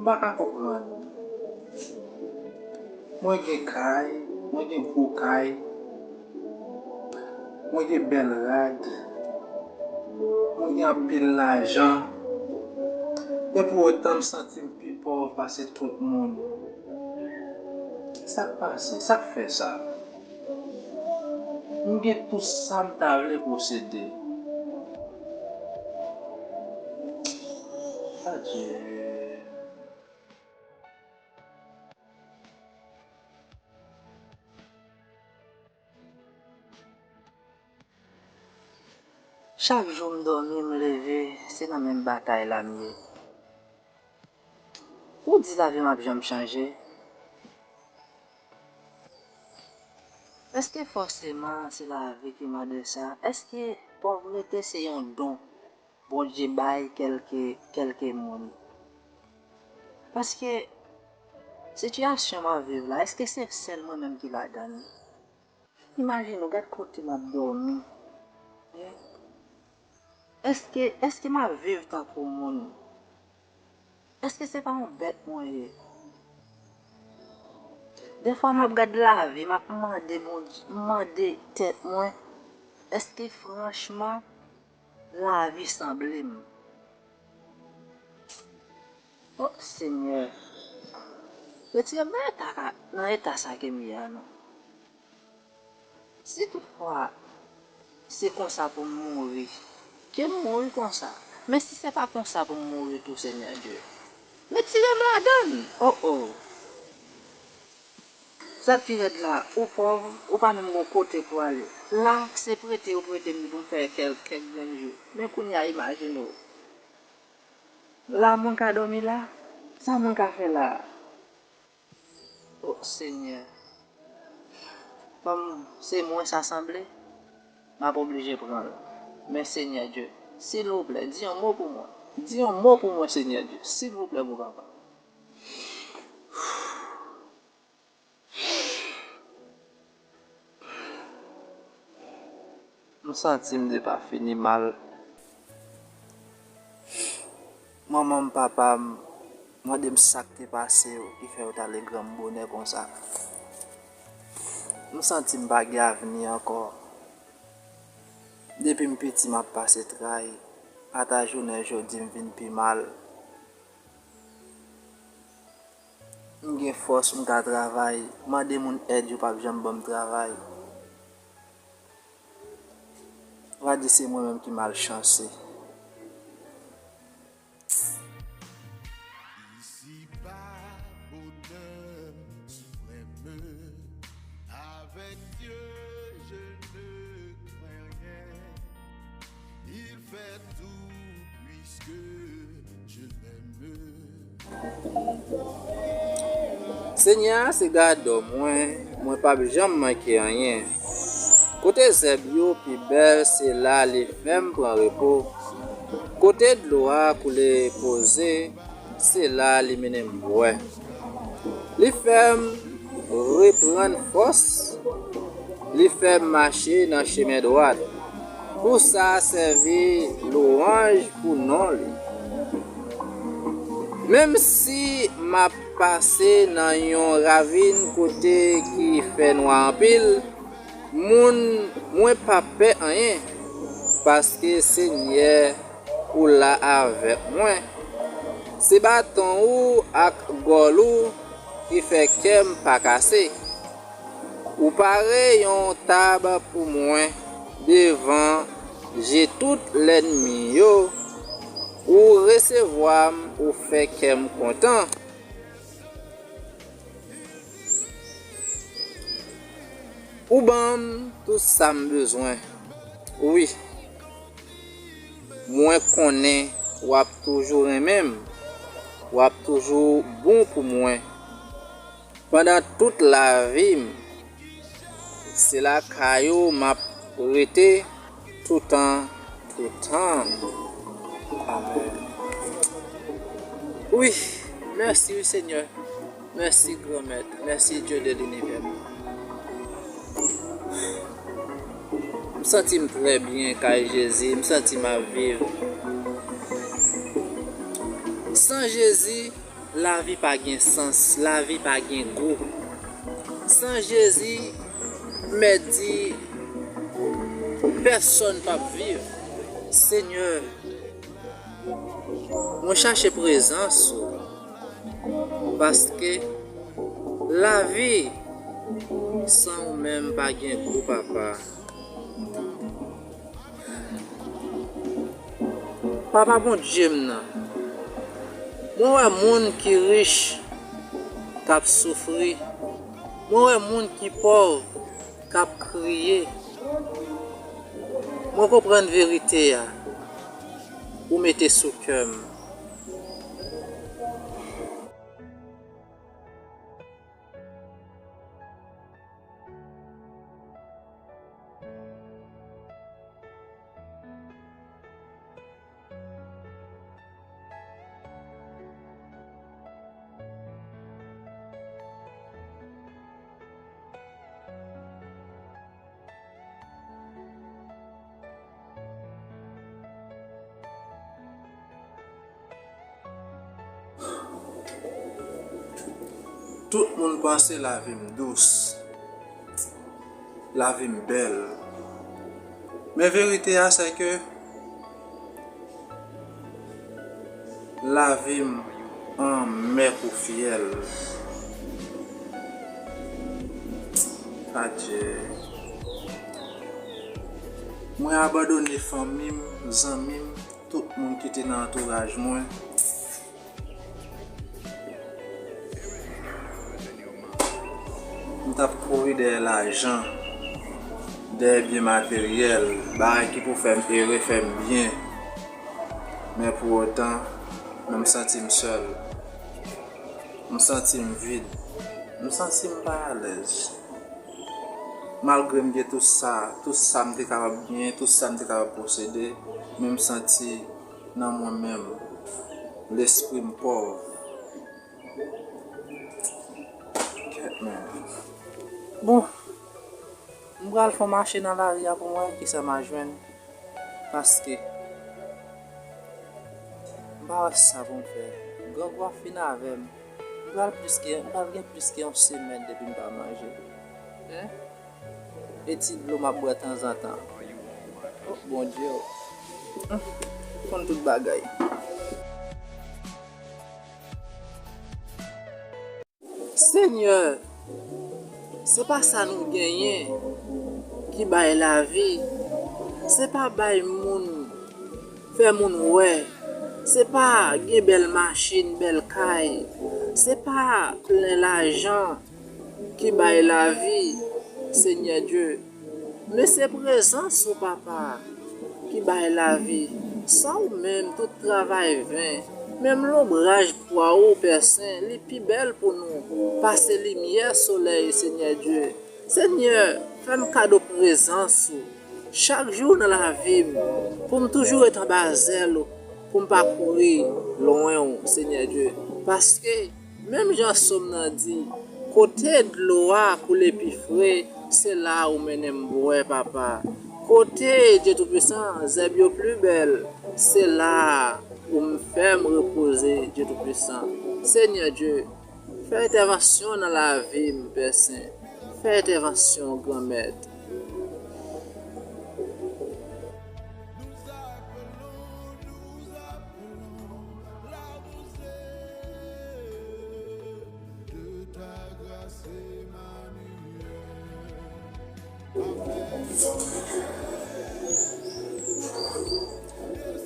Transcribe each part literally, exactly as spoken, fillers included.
pa ka konprann. Mwen gen kay, mwen gen gwo kay, mwen gen bèl rad, mwen gen anpil lajan, e pou otan m santi m pi pòv pase tout moun. Sa k pase? Sa k fè sa? M gen tout sa m ta vle posede. Adye. Chak jou m dòmi, m leve, se nan menm batay la m ye. Ou di lavi m ap janm chanje? Èske fòseman se lavi ki mande sa? Èske pòvrete se yon don Bondye bay kèlke, kèlke moun? Paske sitiyasyon m ap viv la, èske se sèl mwen menm ki ladan l? Imajine w, gad kote m ap dòmi. Hein? Èske, èske m ap viv tankou moun? Èske se pa yon bèt mwen ye? Defwa m ap gad lavi, m ap mande Bondye, m mande tèt mwen, èske franchman lavi sanble m? O Senyè, retire m nan eta ka, nan eta sa ke m ye a non. Si toutfwa se konsa pou m mouri, ke m mouri konsa. Men si se pa konsa pou m mouri tou, Senyè Dye, retire m ladan l. O o. Sa k pi rèd la, ou pòv, ou pa menm gen kote pou ale. La, se prete yo prete m pou m fè kèk, kèk grenn jou. Men kounye a, imajine w. La moun ka dòmi la? Sa moun ka fè la? O Senyè, kòm se mwen sa sanble, m ap oblije pran l. Men Senyè Dye, silvouplè, di yon mo pou mwen. Di yon mo pou mwen, Senyè Dye, silvouplè, pou papa. M santi m deja fini mal. Manman m, papa m mande m sa k te pase yo ki fè yo t ale gran m bonè konsa. M santi m pa gen avni ankò. Depi m piti, m ap pase tray. Ata jounen jodi, m vin pi mal. M gen fòs, m ka travay. Mande moun èd, yo p ap janm ban m travay. Va di se mwen menm ki malchanse. Ici-bas, bonheur suprême, avec Dieu, je ne crains rien. Il fait tout puisque je l'aime. Senyè a se gadò mwen, mwen p ap janm manke anyen. Kote zèb yo pi bèl, se la li fè m pran repo. Kote dlo a koule poze, se la li mennen m bwè. Li fè m reprann fòs, li fè m mache nan chemen dwat. Pou sa sèvi lwanj pou non li. Menm si m ap pase nan yon ravin kote ki fè nwa anpil, moun, mwen p ap pè anyen, paske Senyè, ou la avèk mwen. Se baton ou ak gòl ou ki fè kè m pa kase. Ou pare yon tab pou mwen devan je tout lènmi yo. Ou resevwa m, ou fè kè m kontan. Ou ban m tout sa m bezwen. Wi, mwen konnen w ap toujou renmen m, w ap toujou bon pou mwen. Pandan tout lavi m, se lakay ou m ap rete toutan, toutan. Amèn. Wi, mèsi wi Senyè. Mèsi Granmèt. Mèsi Dye de linivè. M santi m trè byen kay Jezi. M santi m ap viv. San Jezi, Lavi pa gen sans, lavi pa gen gou. San Jezi, mèt di, pèsonn p ap viv. Senyè, mwen chache prezans ou, paske lavi san ou menm pa gen gou, Papa. Papa Bondye m nan, mwen wè moun ki rich k ap soufri. Mwen wè moun ki pòv k ap kriye. Mwen konprann verite a ou mete sou kè m. Tout moun panse lavi m dous, lavi m bèl. Men verite a, se ke lavi m anmè kou fyèl. Adye. Mwen abandone fanmi m, zanmi m, tout moun ki te nan antouraj mwen. M t ap kouri dèyè lajan, dèyè byen materyèl, bagay ki pou fè m ere, fè m byen. Men pou otan, men m santi m sèl. M santi m vid. M santi m pa alèz. Malgre m gen tout sa, tout sa m te kapab genyen, tout sa m te kapab posede, men m santi nan mwen menm, lespri m pòv. Kèt men. Bon, m pral fè yon mache nan lari a pou m wè kisa m a jwenn. Paske m pa wè sa pou m fè. Grangou ap fin avè m. M pral plis ke, m pral gen plis ke yon semèn depi m pa manje. Hein? E ti dlo m ap bwè tanzantan. Oh, Bondye o. Hum, konn tout bagay. Senyè, se pa sa nou genyen ki bay lavi. Se pa bay moun, fè moun wè. Se pa gen bèl machin, bèl kay. Se pa plen lajan ki bay lavi, Senyè Dye. Men se prezans ou, Papa, ki bay lavi. San ou menm, tout travay ven. Menm lonbraj pwa ou, Pè Sen, li pi bèl pou nou pase limyè solèy, Senyè Dye. Senyè, fè m kado prezans ou chak jou nan lavi m, pou m toujou ret anba zèl ou, pou m pa kouri lwen ou, Senyè Dye. Paske, menm jan sòm nan di, kote dlo a koule pi fre, se la ou mennen m bwè, Papa. Kote Dye Toupisan, zèb yo pli bèl, se la ou m fè m repoze, Dye Toupisan. Senyè Dye, fè entèvansyon nan lavi m, Pè Sen. Fè entèvansyon, Granmèt.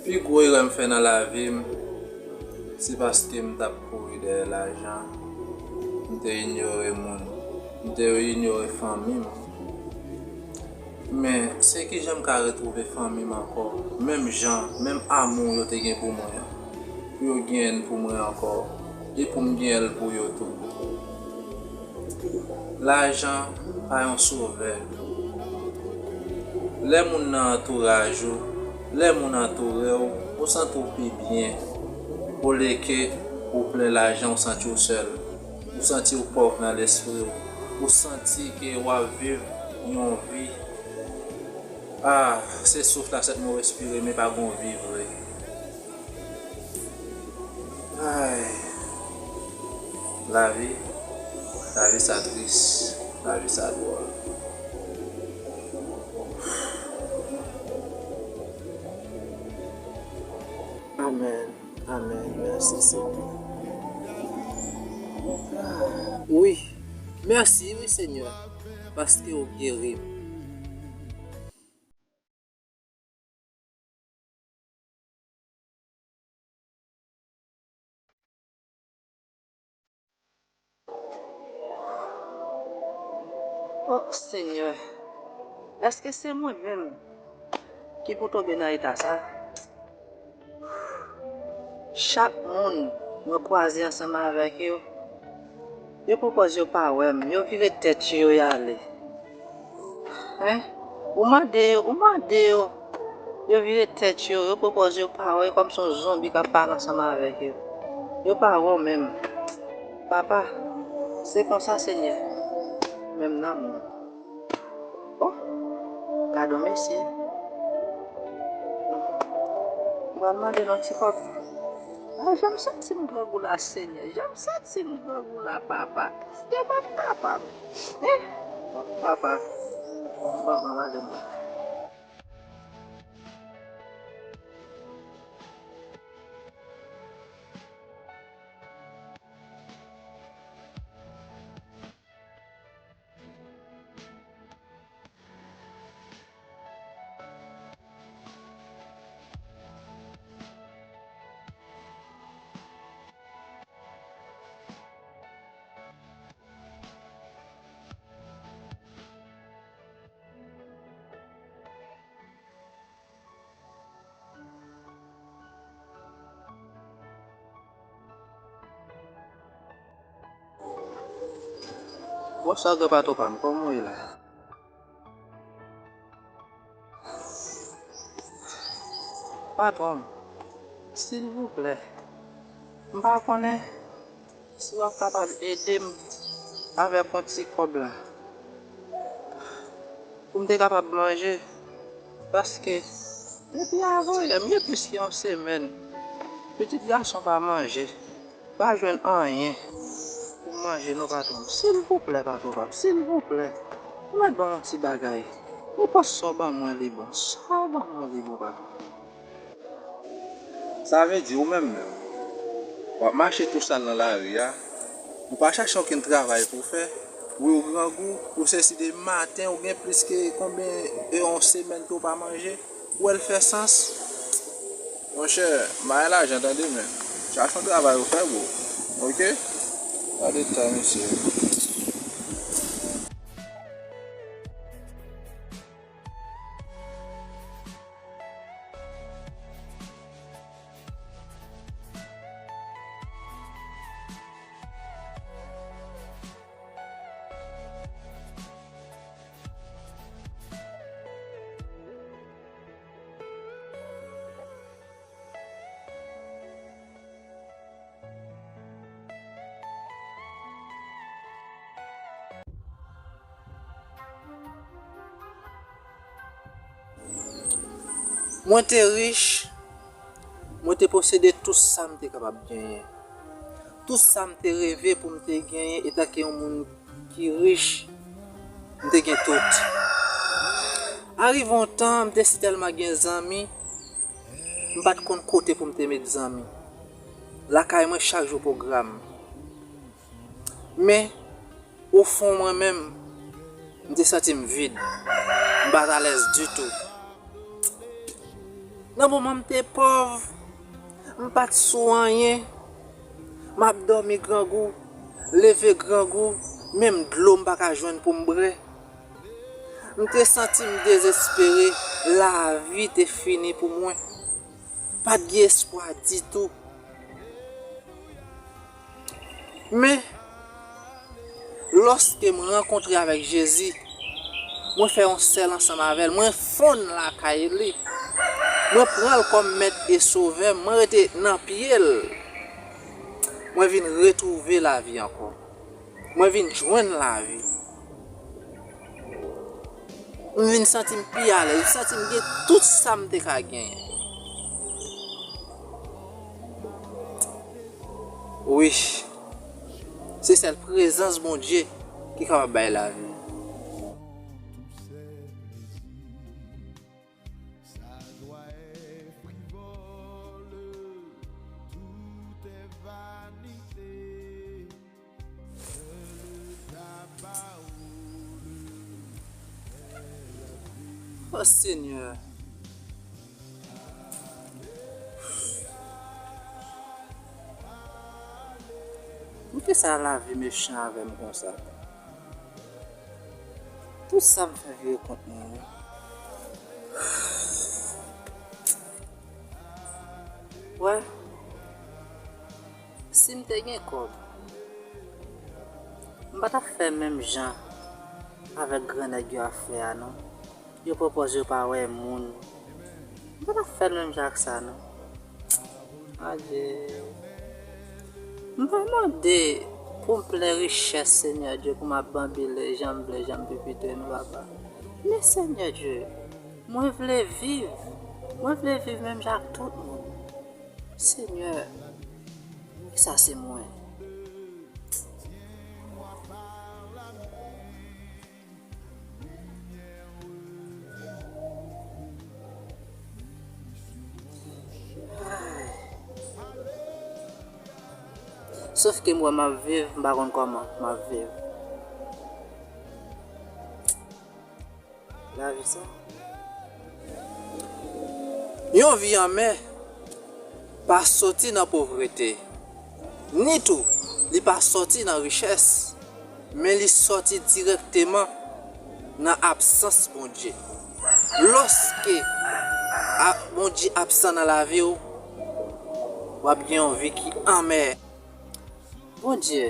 Pi gwo erè m fè nan lavi m, se paske m t ap kouri dèyè lajan. M te inyore moun. M te inyore fanmi m. Men, se kijan m ka retwouve fanmi m ankò, menm jan, menm amou yo te gen pou mwen an, pou yo genyen l pou mwen ankò, e pou m genyen l pou yo tou. Lajan pa yon sovè. Lè moun nan antouraj ou, lè moun antoure w, ou santi w pi byen, olye ke ou plen lajan, ou santi w sèl. Ou santi w pòv nan lespri w. Ou santi ke w ap viv yon vi. Ah, se souf la sèt mwen respire, men pa gon vi vre. Ay. Lavi, lavi sa tris, lavi sa dwòl. Amèn, amèn, mèsi Senyè. Wi, mèsi wi Senyè, paske w geri m. O Senyè, èske se mwen menm ki pou tonbe nan eta sa? Chak moun mwen kwaze ansanm avèk yo, yo pwopòz yo pa wè m, yo vire tèt yo, y ale. Hein? Ou mande yo, ou mande yo. Yo vire tèt yo, yo pwopòz yo pa wè, kòmsi yon zonbi k ap pale ansanm avèk yo. Yo pa wè w menm. Papa, se konsa, Senyè, menm nan moun. Oh, gade yon mesye. M pral mande l yon ti kòb. Ah, jan m santi m grangou la, Senyè. Jan m santi m grangou la, papa. Yo pa kapab. Eh, papa. Papa, madanm. Bonswa, gran patwon pa m, kòman w ye la? Patwon m, silvouplè, m pa konnen si w ap kapab ede m avèk yon ti kòb la, pou m te kapab manje, paske depi avan yè, m gen plis ke yon semèn, pitit gason pa manje. Pa jwenn anyen pou manje non, patwon m. Silvouplè, patwon pa m, silvouplè. Ou mèt ban m yon ti bagay. Nenpòt sa w ban mwen li bon. Sa w ban mwen li bon, patwon. Sa vle di ou menm menm, w ap mache tou sal nan lari a, ou pa chache okenn travay pou w fè. Wi, ou grangou, ou sezi, depi maten ou gen plis ke konbyen, e, yon semèn ke w pa manje. Ou wè l fè sans? Monchè, m pa gen lajan tande, men chache yon travay ou fè, bro. Oke? Gade tan, mesye. Mwen te rich, mwen te posede tout sa m te kapab genyen. Tout sa m te reve pou m te genyen etanke yon moun ki rich, m te gen tout. Arive yon tan, m te si tèlman gen zanmi, m pa t konn kote pou m te met zanmi. Lakay mwen, chak jou pwogram. Men, ofon mwen menm, m te santi m vid. M pa t alèz ditou. Nan moman m te pòv, m pa t sou anyen. M ap dòmi grangou, leve grangou, menm dlo m pa ka jwenn pou m bwè. M te santi m dezespere, lavi te fini pou mwen. Pa t gen espwa ditou. Men, lòske m rankontre avèk Jezi, mwen fè yon sèl ansanm avè l, mwen fonn lakay li. Mwen pran l kòm mèt e sovè m, mwen rete nan pye l. Mwen vin retwouve lavi ankò. Mwen vin jwenn lavi. M vin santi m pi alèz, m santi m gen tout sa m te ka genyen. Wi, Se sèl prezans Bondye ki kapab bay lavi. Oh Senyè. Poukisa lavi mechan avè m konsa? Tout sa m fè vire kont mwen, wi. Wè, si m te gen kòb, m pa t ap fè menm jan avèk gran nèg yo ap fè a, non. Yo pran pòz yo pa wè moun. M pa t ap fè l menm jan ak sa, non. Adye. M pa mande pou m plen richès, Senyè Dye, pou m ap banbile jan m vle, jan m pipite, non, papa. Men, Senyè Dye, mwen vle viv. Mwen vle viv menm jan ak tout moun. Senyè, e sa se mwen. Sof ke m wè m ap viv, m pa konn kòman m ap viv. Lavi sa. Yon vi anmè pa soti nan povrete, ni tou li pa soti nan richès, men li soti dirèkteman nan absans Bondye. Lòske a, Bondye absan nan lavi w, w ap gen yon vi ki anmè. Bondye,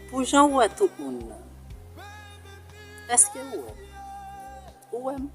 pou jan w wè tout moun nan, èske w wè m? Ou wè m?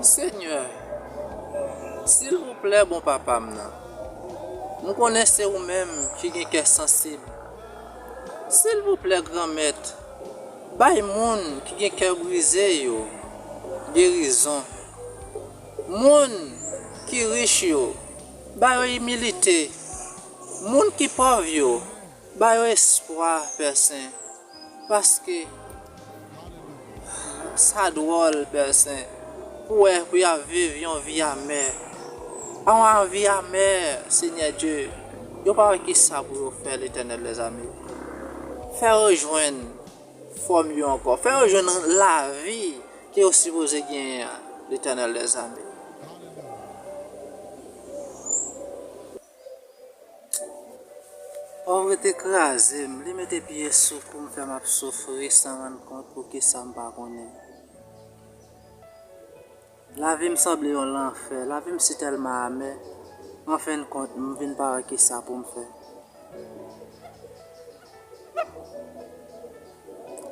Senyè, silvouplè, bon papa m nan, m konnen se ou menm ki gen kè sansib. Silvouplè, Granmèt, bay moun ki gen kè brize yo gerizon. Moun ki rich yo, ba yo imilite. Moun ki pòv yo, ba yo espwa, Pè Sen. Paske sa dwòl, Pè Sen, pou wè pou y ap viv yon vi amè. Yon vi amè, Senyè Dye. Yo pa wè ki sa pou yo fè, Letènèl dèzame. Fè yo jwenn fòm yo ankò. Fè yo jwenn lavi ke yo sipoze genyen an, Letènèl dèzame. Pòvrete kraze m, li mete pye sou kou m, fè m ap soufri san rann kont pou kisa m pa konnen. Lavi m sanble yon lanfè, lavi m si tèlman amè, anfendkont, m vin pa wè kisa pou m fè.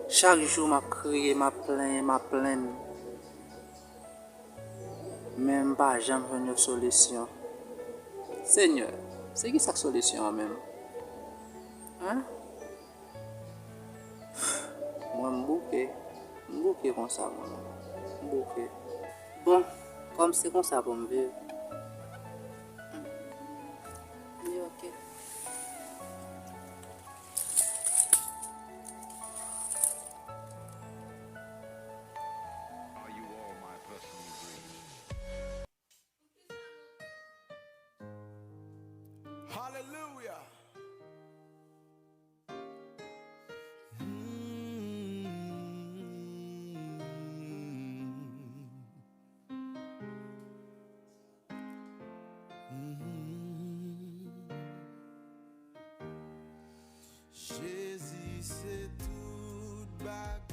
Chak jou, m ap kriye, m ap plenyen, m ap plenn. Men m pa janm jwenn yon solisyon. Senyè, se ki sa k solisyon an menm? Hen? Mwen, m bouke. M bouke konsa, mwen. M bouke. Bon, kòm se konsa pou m viv, li oke. Are you all my personal dreams? Jezi se tout bagay.